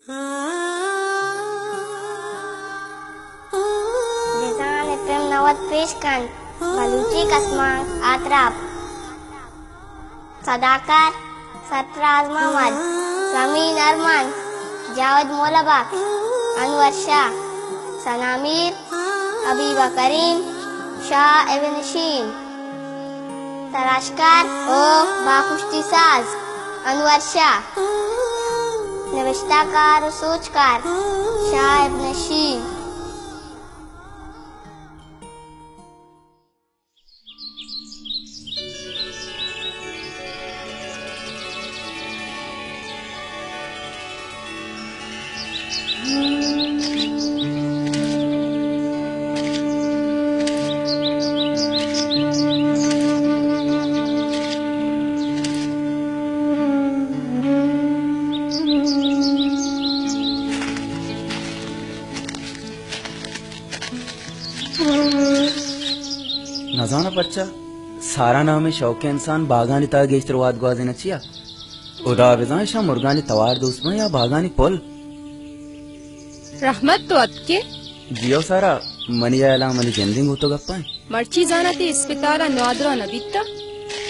جزان F M نود پیش کنت بلوچی کسمانک آتراپ۔ صداکار سرفراز محمد، زمین ارمان، جاوید مولا بخش، انور شاہ، ثنا میر، حبیبہ کریم، شاہ ابن شین۔ تراشکار و باپشتی ساز انور شاہ۔ نبشتہ کار و سوجکار شاہ ابن شین۔ نزاناں پرچا سارا نامیں شوکیں انسان باگانی تہا گیشتر وہد گوازینت۔ چیا؟ ہدا بزاں اشاں مرگانی توار دوست باں یا باگانی پل۔ رحمت، تو اتکے؟ جی ہو سارا، منی ہیالاں منی جندیں گوں تو گپاں۔ مرچی زاناں تئی اسپتال ء نادراہ نہ بیتگ؟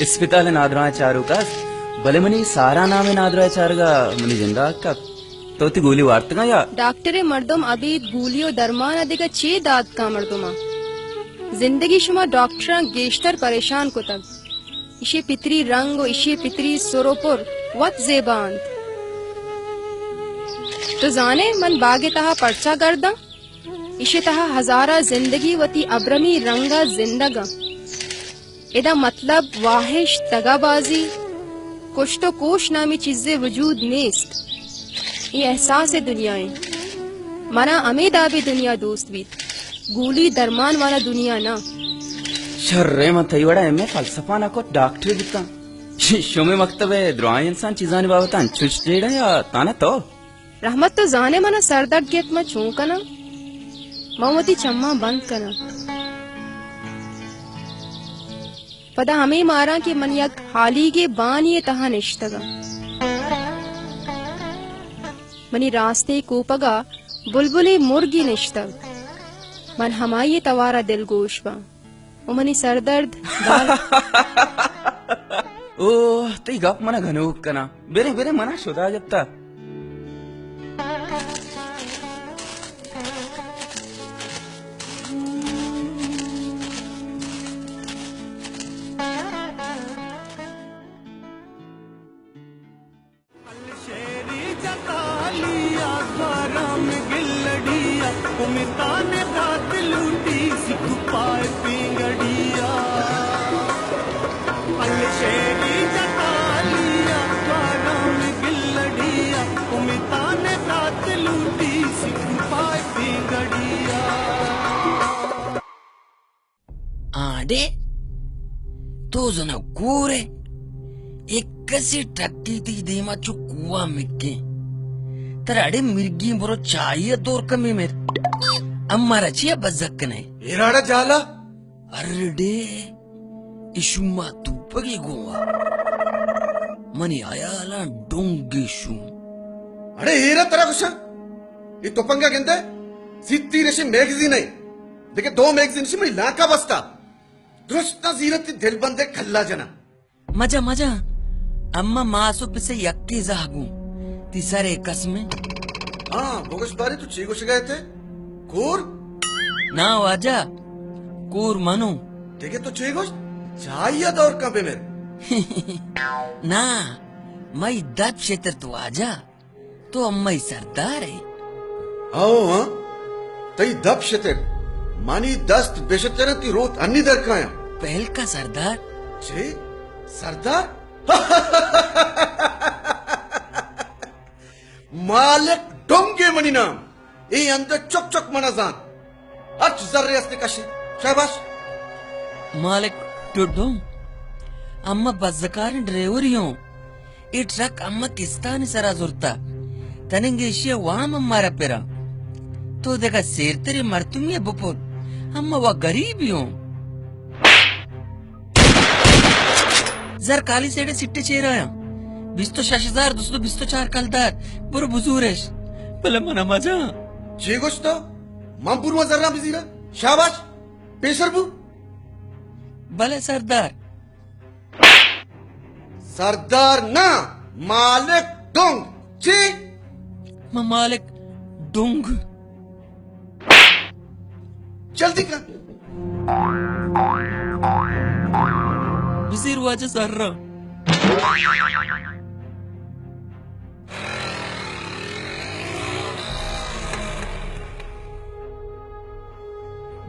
اسپتال ء نادراہ چاروک است، بلے منی سارا نامیں نادراہ چارگ ء منی جند ء حق کپت۔ تو وتی گولی وارتگاں یا؟ ڈاکٹرے مردم ابید گولی و درمان ء دگہ چے دات کاں مردماں؟ زندگی شما ڈاکٹراں گیشتر پریشان کتگ۔ ایشی پتری رنگ و ایشی پتری سر و پر وت زیبا انت۔ تو زانے من باگ ء تہا پرچا گرداں؟ ایشی تہا ہزاراں زندگی وتی ابرمی رنگ ء زندگ انت۔ ادا مطلب، واہش، دگہ بازی، کشت و کوش نامی چیزے وجود نیست۔ اے احساس دنیا انت۔ منا ہمے دابے دنیا دوست بیت۔ گولی درمان والا دنیا نہ۔ شر ء، من تئی وڑا ایم اے فلسفہ نہ کت، ڈاکٹرے بوتاں۔ ش-، شمے مکتب ء درائیں انسان چیزانی بابت ء انچوش جیڑ ء یا تانا تو؟ رحمت، تو زانے منا سردرد گیت، من چون کناں؟ من وتی چماں بند کناں۔ پدا ہمے ماراں کہ من یک ہالیگے بانی ء تہا نشتگاں۔ منی راستیں کوپگا بلبلے مرگے نشتگ۔ من ہمائی ء توارا دلگوش باں۔ و منی سردرد بال۔ اوہ، تئی گپ منا گنوک کناں۔ برے، برے، منا شدا جتا۔ الشیری جتالیا گوارام گلڑیا، امیتان رات لوٹی سکھ پائے پینگڑیا۔ الشیری جتالیا گوارام گلڑیا، امیتان رات لوٹی سکھ پائے پینگڑیا۔ آں ڈے، تو زنا کور ئے؟ یک کسے ٹکی تئی دیما چو کوہ مکیں۔ ترا اڑے مرگی برو چائی ء دور کمے مر۔ امارا چیا بزگ کنے؟ ایراڑا جالا۔ ارے ڈے، اشما توپگی گوا۔ منی حیالاں ڈونگی شوم۔ اڑے ایرا ترا گشاں۔ اے تپنگ ء گندئے؟ سیتی رشیں میگزین ء، دگہ دو میگزین شی منی لانکا بستا۔ درستاں زیرت تئی دلبند ء کلا جناں۔ مجا، مجا، اما ماس و پس ء یکے زہگوں۔ تئی سر ء قسم ء۔ ہاں، بگوش باریں تو چی گوشگا ات ئے؟ کور؟ نا واجہ، کور منوں۔ دگہ تو چی گوشت؟ چائی ء دور کن بمر۔ نا، مئی دپ شترت واجہ۔ تو امئی سردار ئے؟ ہو ہاں، تئی دپ شتر۔ منی دست بشتر انت، تئی روت انی درکایاں۔ پہل کا سردار۔ چے؟ سردار؟ مالک ڈونگے منی نام۔ اے اندر چک چک منا زانت۔ ہرچ زرے است کشے۔ شاباش۔ مالک ڈڈو، اما بزکاریں ڈرائیوری ہوں۔ اے ٹرک اما کستانی سرا زرتا۔ تننگ ایشی وام امارا پرا۔ تو دگہ سیرتریں مردمی بپل۔ اما وا غریبی ہوں۔ زر کالی سیڑے سٹے چیر آیا۔ بیست و شش ہزار دو سد و بیست و چار کلدار۔ برو بزورش۔ بلے من ہما جاں۔ چے گوشت تو؟ من برواں زراں بزیراں؟ شاباش، پیسر بو۔ بلے سردار۔ سردار نہ، مالک ڈونگ۔ چی؟ من مالک ڈونگ۔ جلدی کن۔ بزیر واجہ زراں۔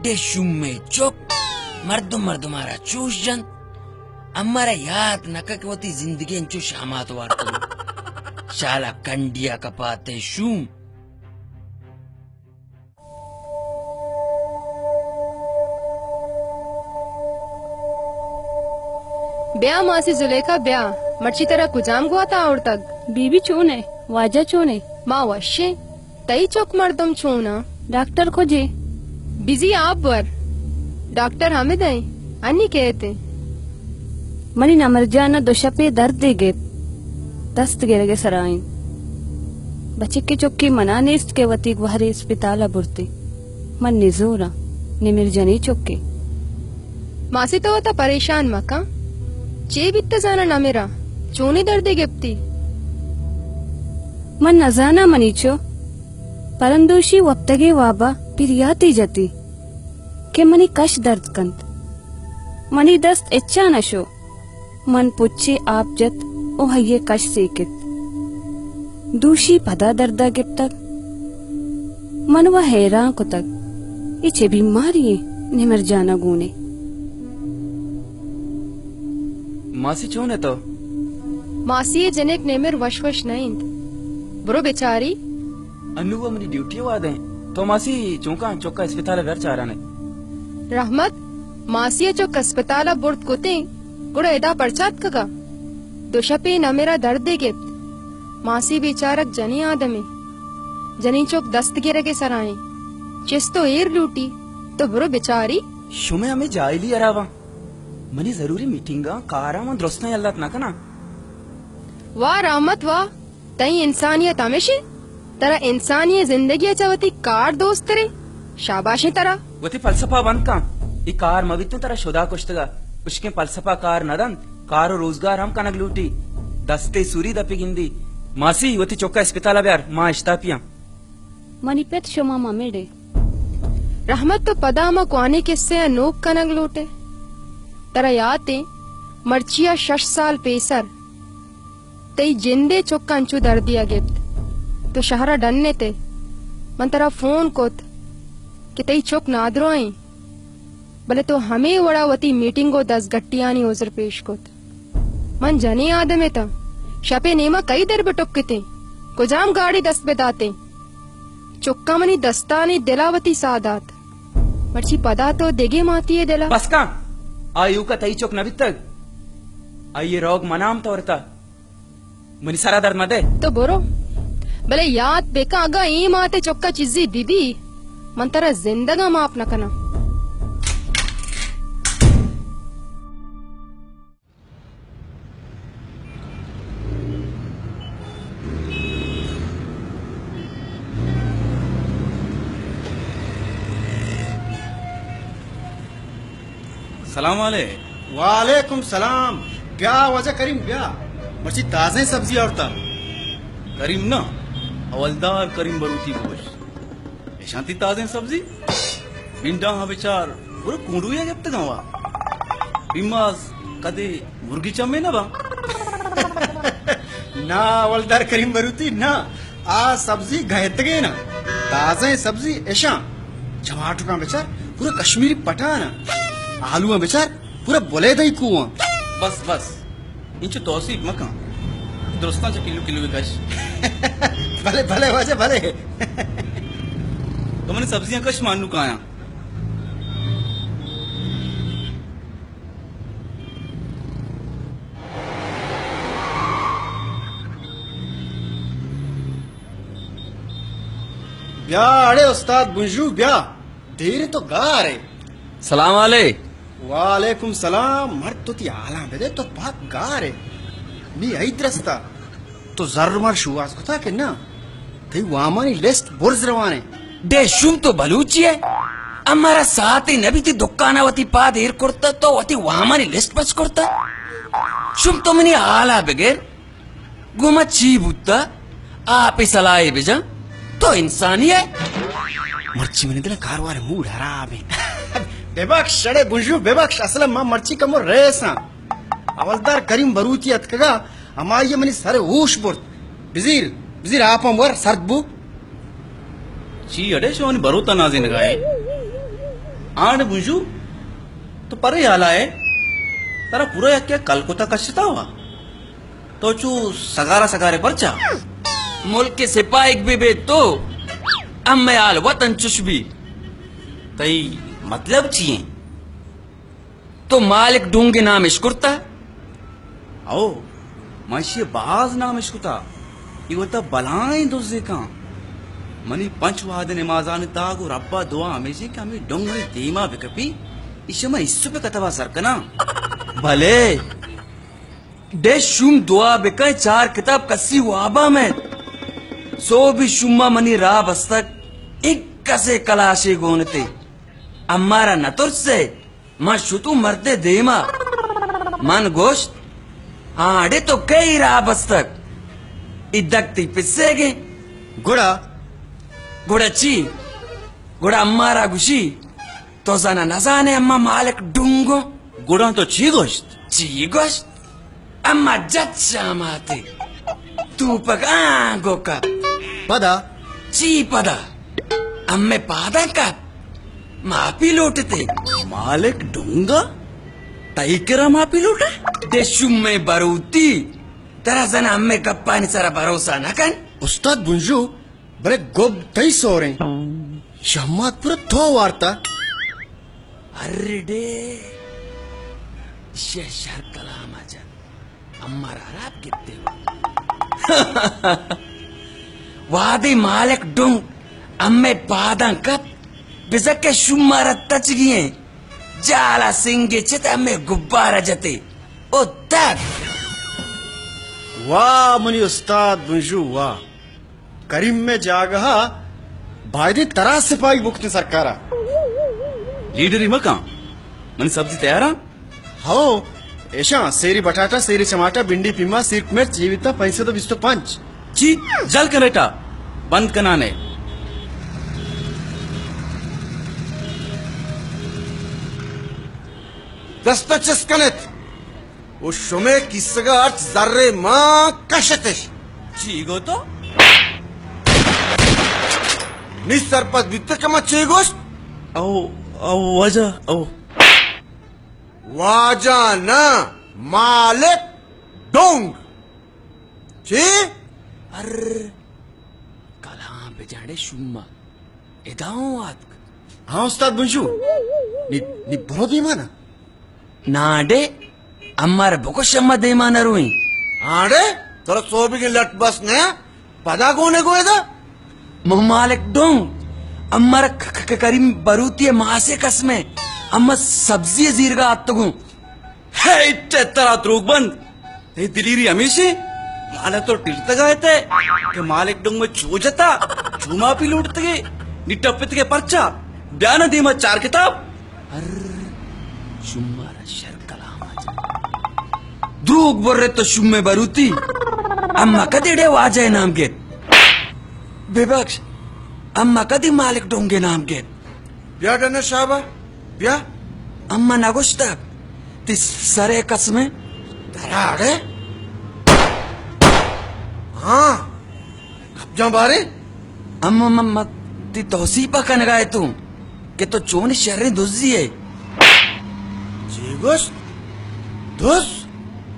ڈے شومیں چک، مردم مردمارا چوش جنت، امارا یات نکا کہ وتی زندگی انچو شامات وارتگ۔ شالا کنڈیا کپاتے شوم۔ بیا ماسی زلیخا، بیا۔ مرچی ترا کجام گواتا آورتگ؟ بی بی چون ئے؟ واجہ چون ئے؟ ما وشیں۔ تئی چک مردم چون آں؟ ڈاکٹر کجے؟ بزی آپ ور۔ ڈاکٹر حامد ئے؟ انی کئیت ئے؟ منی نمر جان ءَ دو شپے دردے گپت۔ دست گرگ ءِ سرا انت۔ بچکے چکے منا نیست کہ وتی گوہرے اسپتال ءَ برتیں۔ من نزور آں، نمر جنی چکے۔ ماسی تو وتا پریشان مکن۔ چے بیت زاناں نمرا؟ چونیں دردے گپتی؟ من نزاناں منی چو۔ پرندوشی وپتگیں وابا پریاتے جتی کہ منی کش درد کنت۔ منی دست اچا نشو۔ من پچے آپ جت و ہئیے کش سیکت۔ دوشی پدا دردا گپتگ۔ من و حیران کتگ، اے چے بیماری ایں نمر جانا گون ایں؟ ماسی چون ئے تو؟ ماسی ءِ جنک نمر وش وش نہ انت۔ برو بچاری۔ انو و منی ڈیوٹی ءِ وہد ایں۔ تو ماسی چونکا چکا اسپتال ءَ بر چاران ئے۔ رحمت، ماسی ءَ چک اسپتال ءَ برت کتیں، گڑا ادا پرچا اتکگا؟ دو شپے نمرا دردے گپت۔ ماسی بیچارگ جنیں آدمے۔ جنیں چک دست گرگ ءِ سرا ایں۔ چست و ایر لوٹی۔ تو برو بچاری۔ شمئے ہمے جاہلی ہراباں۔ منی ضروری میٹنگاں، کاراں من درستاں یلدات نہ کناں۔ واہ رحمت واہ، تئی انسانیت ہمیش انت؟ ترا انسانی زندگی ءَ چہ وتی کار دوست تریں؟ شاباشیں ترا۔ وتی فلسفہ بند کن۔ اے کار مہ بیتیں ترا شدا کشتگا۔ اشکیں فلسفہ کار نہ دنت۔ کار و روزگار ہم کنگ لوٹی۔ دستے سوری دپی گندی۔ ماسی، وتی چکا اسپتال ءَ بیار، ما اشتاپی آں۔ منی پت، شما مہ مڑے۔ رحمت، تو پدا ہما کوہنیں کسہ ءَ نوک کنگ لوٹ ئے؟ ترا یات ایں، مرچی ءَ شش سال پیسر تئی جندے چک انچو دردے ءَ گپت۔ تو شہر ءَ ڈن ات ئے۔ من ترا فون کت کہ تئی چک نادراہ ایں۔ بلے تو ہمے وڑا وتی میٹنگ و دزگٹیانی عذر پیش کت۔ من جنیں آدمے اتاں، شپے نیما کئی در بہ ٹکتیں؟ کجام گاڑی دست بہ داتیں؟ چکاں منی دستانی دلا وتی ساہ دات۔ مرچی پدا تو دگے ماتی ءِ دلا۔ بس کن! آ ایوکا تئی چک نہ بیتگ۔ آئی ءِ روگ منام تورتا۔ منی سرا درد مدے۔ تو برو۔ بلے یات بکن، اگاں اے مات ءِ چکا چیزے بہ بی، من ترا زندگا معاف نہ کناں۔ سلام علیک۔ وعلیکم سلام۔ بیا واجہ کریم، بیا۔ مرچی تازہیں سبزی آورتا۔ کریم نا، حوالدار کریم بروتی بگوش۔ اشانتی تازہیں سبزی؟ بنڈا ہاں بچار، برو کونڈویا گپتگاں وا۔ بیماز کدے مرگی چمے نہ با۔ نا، حوالدار کریم بروتی، نا۔ آ سبزی گہتگے نا، تازہ سبزی اشاں۔ چماٹراں بچار، پورا کشمیری پٹانا۔ آلواں بچار، پورا بلیدئی کوہاں۔ بس، بس، انچو توسیپ مکن۔ درستاں چہ کلو کلو کش۔ بلے، بلے واجہ، بلے۔ تو منی سبزیاں کش، مانو کایاں۔ بیا اڑے استاد بنجو، بیا۔ دیر تو گار ئے۔ سلام علیک۔ وعلیکم سلام۔ مرد تو تی حالاں بدے، تو پاک گار ئے۔ نی عید رستا۔ تو زر مر شواز کتا کہ نا؟ تئی وامانی لسٹ برز روان انت۔ ڈے شوم، تو بلوچی ئے؟ امارا ساعتے نہ بیت دکانا وتی پاد ایر کرتا، تو وتی وامانی لسٹ پچ کرتا۔ شوم، تو منی حالا بگر، گوں ما چی بوتا؟ آپ سلاہے بجن، تو انسانی ئے؟ مرچی منی دل کاروار موڈ حراب انت۔ ببخش، شڑے بنجو، ببخش، اصلا ما مرچی کمو ریساں۔ حوالدار کریم بروتی اتکگا، ہمائی منی سر ہوش برت۔ بزیر، بزیر آپاں ور، سرد بو۔ چی اڑے شونی بروتا نازینگا ئے؟ آنڈ بنجو، تو پرے حالا ئے؟ ترا پورا یک یک کلکتا کشتا ہوا۔ تو چو سگارا سگارے پرچا؟ ملک سپاہیگ بہ بے تو، امے حال وطن چش بی۔ تئی مطلب چی انت؟ تو مالک ڈونگ ء نام اشکرتہ؟ او، من ایشی ء باز نام اشکتہ۔ ای وتا بلاہیں دزے کن۔ منی پنچ وہد نمازانی تہا گوں ربا دعا ہمیش انت کہ ہمے ڈونگ منی دیما بکپی، ایشی ء من ایسپ ء کتبا سر کناں۔ بلے، ڈے شوم دعا بکن، چار کتاب کسی وابا مئے۔ سوبی شوما منی راہ بستگ، انکسے کلاشے گونتے۔ امارا نہ ترسے۔ من شتوں مردے دیما۔ من گوشت، آں اڑے تو کئی راہ بستگ؟ ای دگ تئی پسیگیں۔ گڑا؟ گڑا چی؟ گڑا امارا گوشی، تو زانا نزانے اما مالک ڈونگو؟ گڑا تو چی گوشت؟ چی گوشت؟ اما جت شاماتے۔ توپک آنگو کپ۔ پدا؟ چی پدا؟ امے پاداں کپ۔ ماپی لوٹتے۔ مالک ڈونگا؟ تئی کرا ماپی لوٹے؟ دے شومیں بروتی۔ ترا زنا امے گپانی سرا بھروسہ نہ کن۔ استاد بنجو، بلے گب تئی سوریں۔ شہمات پورا تو وارتا۔ ارے ڈے، شہ شر کلام ء جن، امارا ہراب گپتے ہو۔ وادی مالک ڈنگ، امے پاداں کپ، بزکے شمارا تچگی ہیں۔ جالا سنگے چت امے گبارہ جتے۔ او تک۔ واہ منی استاد بنجو واہ۔ کریم ء جاگہ ء بایدیں ترا سپاہی بکتیں سرکار ء۔ لیڈری مکن، منی سبزی تیار آں؟ ہو، ایشاں سیری بٹاٹا، سیری چماٹا، بنڈی پیما، سیرک مرچ، جیوتا پنچ سد و بیست و پنچ۔ چی؟ جل کن ریٹا، بند کنانے۔ دست چست کنت۔ و شمے کیسگا ہرچ زرے مان کشتش۔ چی گو تو؟ نی سرپد بیت کہ من چی گوشت؟ او، او واجہ، او۔ واجہ نہ، مالک ڈونگ۔ چی؟ ار کلام بجاڑے شوما۔ ادا اوں آتک۔ ہاں استاد بنجو۔ نی، نی برو دیمانا۔ ناں ڈے، امارا بکش اما دیما نہ روئیں۔ ہاں ڈے، ترا سوبیگیں لٹ بس نہ، پدا گونے گوئے دا۔ ممالک ڈونگ، امارا ک-، ک-، ک-، کریم بروتی ماسے قسمے، اما سبزی زیرگا آتگوں۔ ہے اٹے ترا دروگ بند۔ تئی دلیری ہمیشیں؟ حالا تو ٹلتگا اتئے کہ مالک ڈنگ میں چو جتا، چو ماپی لوٹتگے، نی ٹپتگے پرچا؟ بیا نا دیما چار کتاب۔ ہر شمارا شر کلام آ جا۔ دروگ برے تو شمے بروتی۔ اما کدی ڈے واجہ نام گیت؟ ببخش، اما کدی مالک ڈونگے نام گیت؟ بیا ڈن شابا، بیا۔ اما نگوشتگ، تی سرے قسمیں۔ تراڑے؟ ہاں، گپ جان بارے۔ اما من، من تی توسیپا کنگا اتوں کہ تو چونی شریں دزی ئے۔ چی گوشت؟ دز؟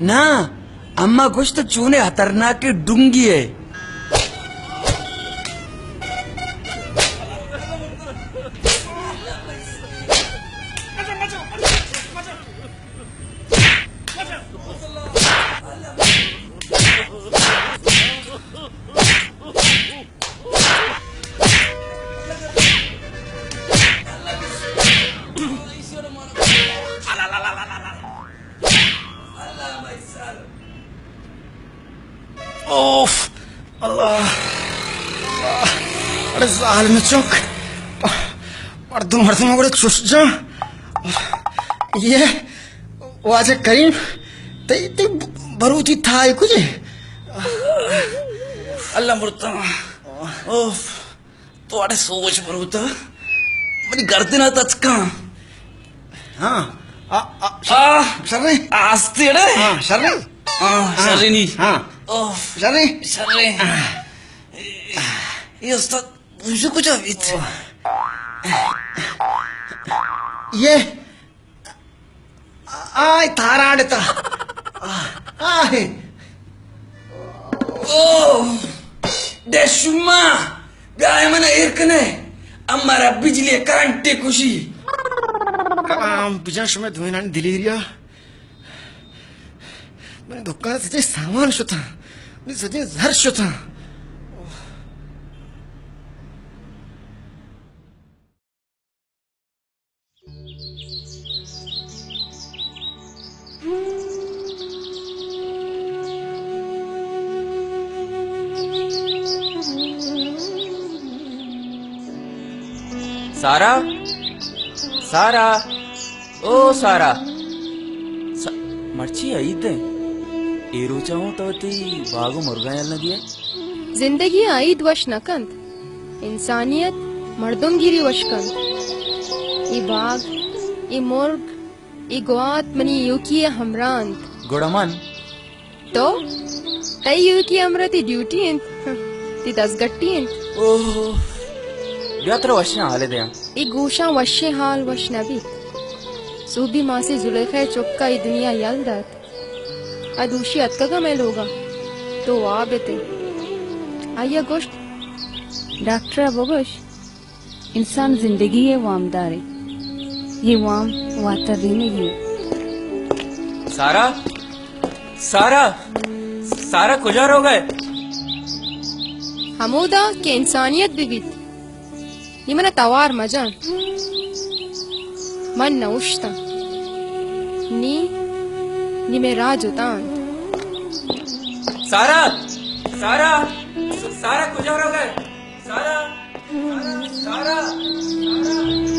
نا، اما گوشت چونیں ہترناکیں ڈنگی ئے۔ اوف! اڑے ظالم چک، مردم، مردم گڑا چش جاں. یہ واجہ کریم، تئی، تئی بروتی تھائے کجے؟ اللہ مرتاں. اوف، تو اڑے سوچ بروتا، منی گردن ءَ تچکاں. ہاں، آ، آ، آہ، شریں. آستے اڑے. ہاں، شریں. آہ، ہاں، شریں نی. ہاں. اوف. شریں. شریں. آہ. یہ استاد بوجو کجا بیت؟ یہ آئی تھاراڈ تا. آئی. او، دے شما، بیا من ایر کنے. امارا بجلی کرنٹ کشی. کلام بجان شما دوینانی دلیریا. من دکان سجے سامان شتاں. من سجے زر شتاں. سارا، سارا، او سارا. س-، مرچی عید ایں. اے روچا ہوں تو وتی باگ و مرگاں یل نہ دیئے. زندگی ءَ عید وش نہ کنت، انسانیت مردمگیری وش کنت. اے باگ، اے مرگ، اے گوات منی ایوکی ءِ ہمراہ انت. گڑا من؟ تو؟ تئی ایوکی ءِ ہمراہ تئی ڈیوٹی انت، تئی دزگٹی انت. اوہ، بیا ترا وشیں حالے دیاں. اے گوشاں وشیں حال وش نہ بیت. سوبی ماسی زلیخا ءِ چکا اے دنیا یل دات. آ دوشی اتکگا مئے لوگا، تو واب اتئے. آئیا گوشت، ڈاکٹرا بگوش، انسان زندگی ءِ وامدارے، یہ وام واترینگی. سارا، سارا، سارا کجا روگئے؟ ہمودا کہ انسانیت بہ بیت. نی منا توار مجن. من نہ اوشتاں. نی، نی مئے راہ جتا انت. سارا! سارا! سارا کجا روگئے؟ سارا! سارا! سارا!